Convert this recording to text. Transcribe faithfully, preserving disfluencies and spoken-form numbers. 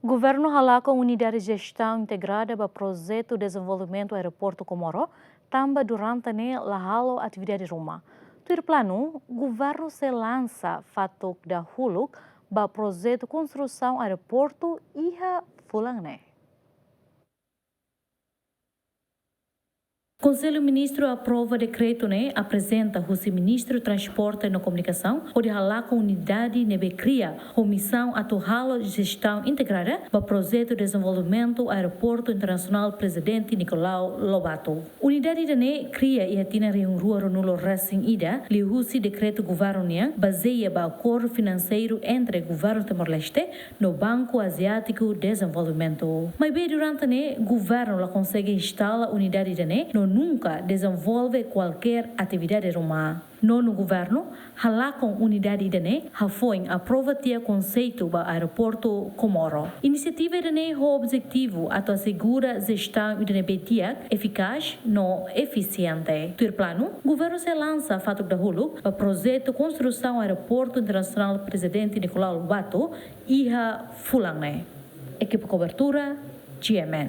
Governu halakon Unidade Jestaun Integrada ba projetu dezenvolvimentu Aeroportu Comoro, tanba durante ne'e la halo atividade ruma. Tuir planu, governu sei lansa fatuk dahuluk ba projetu konstrusaun aeroportu iha fulan ne'e. Konsellu Ministru aprova dekretu ne'e aprezenta husi Ministru Transporte no Komunikasaun, hodi halakon unidade ne'ebé kria ho misaun atu halo jestaun integrada ba projetu dezenvolvimentu Aeroportu Internasionál Prezidente Nicolau Lobato. Unidade ida-ne'e kria iha tinan rihun rua ruanulu resin ida, liuhusi dekretu governu nian, bazeia ba akordu finanseiru entre governu Timor-Leste no Banku Aziátiku Dezenvolvimentu. Maibé durante ne'e, governu la konsege instala unidade ida-ne'e, no nunka dezenvolve kualkér atividade ruma. Nonu governu halakon unidade ida-ne'e, hafoin aprova tiha konseitu ba Aeroportu Comoro. Inisiativa ida-ne'e ho objetivu atu asegura jestaun ida ne'ebé di'ak, efikás no efisiente. Tuir planu, governu sei lansa fatuk dahuluk ba projetu konstrusaun Aeroportu Internasionál Prezidente Nicolau Lobato iha fulan ne'e. Ekipa kobertura, G M N.